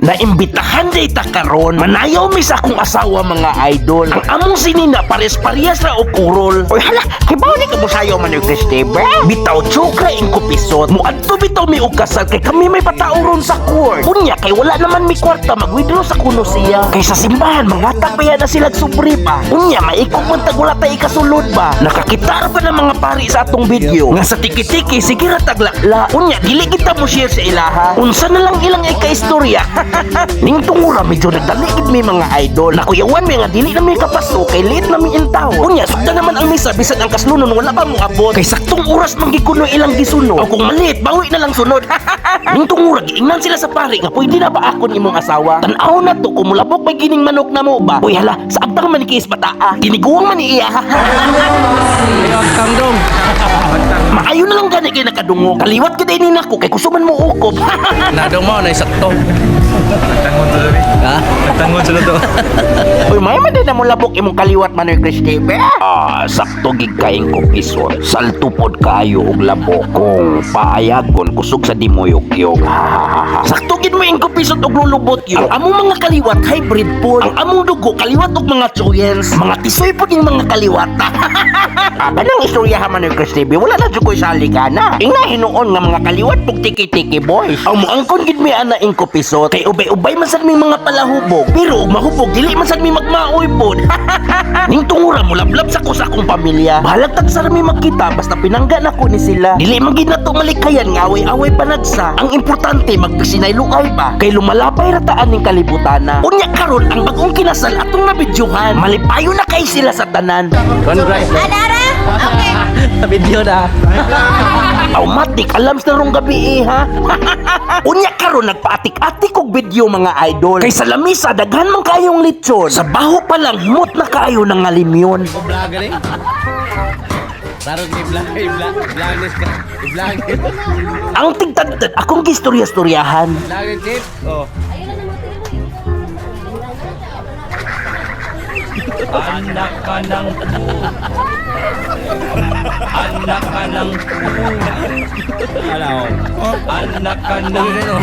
Naimbitahan day ta karon. Manayaw mi sa akong asawa, mga idol. Ang among sinina pares-parehas ra og kurol. Oy hala, kibaw ni kabusayo man ni Christopher. Bitaw chokra ing kupisot. Muadto bitaw mi og kasal kay kami may patauron sa court. Unya kay wala naman mi kwarta, mag-withdraw sa kuno siya. Kay sa simbahan mangatag pa na sila sobre pa. Unya maikog man tag wala tay ikasulod ba. Nakakita ra ba ng mga pari sa atong video? Nga sa tiki-tiki sige ra taglakla. Unya dili kita mo share sa ilaha. Unsa na lang ilang ikaistorya. Ning tungura medyo nagdali gid mi, mga idol. Nakuyawan mi nga dili na mi kapaso kay late na mi intawon. Unya sugdan naman ang misa bisan ang kaslunon wala pa moabot. Kay saktong oras man gid kuno ilang gisunod. O kung maliit bawi na lang sunod. Ning tungura giingnan sila sa pari nga pwede na ba akon imong asawa? Tan-aw na to kung mulabok may gining manok na mo ba. Uy hala, sa agtang man ni kiis bataa. Tiniguang man ni iya. Tang dong. Maayo na lang gani kay nakadungog. Kaliwat gid ni nako kay kusuman mo ukob. Nadong mo na sakto. Nagtangon sila ni. Ha? Nagtangon sila to. Uy, may man din na mo labok imong kaliwat, Manoy Christopher. Ah, sakto gid kaing kupisot. Salto pod kayo og labok kung paayagon kusog sa dimuyok-yok. Sakto gid mo ing kupisot og lulubot yo. Ang among mga kaliwat hybrid pod. Ang among dugo kaliwat og mga choyens. Mga tisoy pod yung mga kaliwat. Ah, kanang istorya ha, Manoy Christopher, wala na jud ko'y sali ka na. Ingna hinuon nga mga kaliwat pug tiki-tiki boys. Ang moangkon gid mi ana ing kupisot. Kay ubay-ubay man sad mi mga palahubog. Pero og mahubog dili man sad mi magmaoy pod. Ning tungura mo lablab sa ko sa akong pamilya. Bahalag tag mi magkita basta pinangga nako ni sila. Dili man gid nato malikayan nga away-away panagsa. Ang importante magpisinay luay ba kay lumalapay ra taan ning kalibutana. Unya karon ang bagong kinasal atong nabidyuhan. Malipayo na kay sila sa tanan. Congrats. Adara? Okay. Video na. Automatic alarms na rong gabi eh, ha. Unya karon nagpaatik-atik og video, mga idol. Kay sa lamisa daghan man kayong lechon. Sa baho pa lang himot na kaayo ng ngalimyon. Vlog ni. Tarog ni vlog, vlog, vlog ka. Vlog. Ang tigtadtad akong gistorya-storyahan. Vlog chip. Oh. Anak ka ng pu. Anak ka ng pu. Ala oh. Anak ka ng pu.